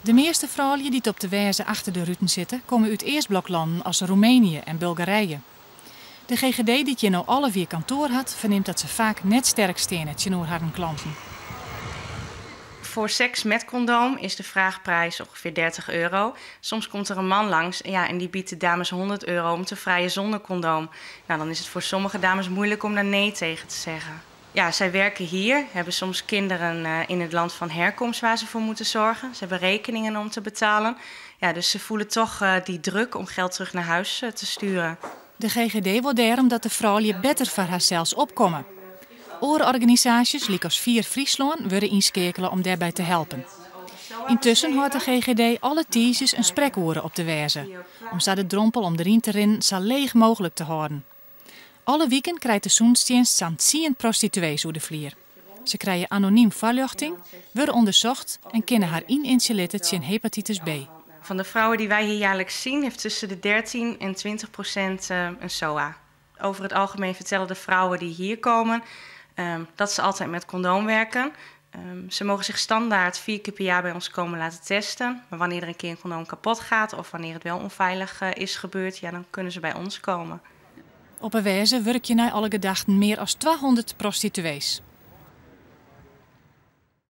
De measte froulju dy't op de Wêze achter de ruten sitte, komme út Eastbloklannen as Roemenië en Bulgarije. De GGD dy't hjir no 11 jier kantoar hat, fernimt dat se faak net sterk steane tsjinoer harren klanten. Voor seks met condoom is de vraagprijs ongeveer €30. Soms komt er een man langs, ja, en die biedt de dames €100 om te vrijen zonder condoom. Nou, dan is het voor sommige dames moeilijk om daar nee tegen te zeggen. Ja, zij werken hier, hebben soms kinderen in het land van herkomst waar ze voor moeten zorgen. Ze hebben rekeningen om te betalen. Ja, dus ze voelen toch die druk om geld terug naar huis te sturen. De GGD wol dêrom dat de froulju better foar harsels opkomme. Oare organisaasjes, lykas Fier Fryslân, wurde ynskeakele om dêrby te helpen. Yntusken hâldt de GGD alle tiisdeis in sprekoere op de Wêze, om sa de drompel om deryn te rinnen sa leech mooglik te hâlden. Alle wiken krijt de sûnenstsjinst sa'n 10 prostituees oer de flier. Se krije anonym foarljochting, wurde ûndersocht en kinne har ynintsje litte tsjin hepatitis B. Van de vrouwen die wij hier jaarlijks zien, heeft tussen de 13 en 20% een SOA. Over het algemeen vertellen de vrouwen die hier komen dat ze altijd met condoom werken. Ze mogen zich standaard 4 keer per jaar bij ons komen laten testen. Maar wanneer er een keer een condoom kapot gaat of wanneer het wel onveilig is gebeurd, ja, dan kunnen ze bij ons komen. Op 'e Wêze wurkje nei alle gedachten mear as 200 prostituees.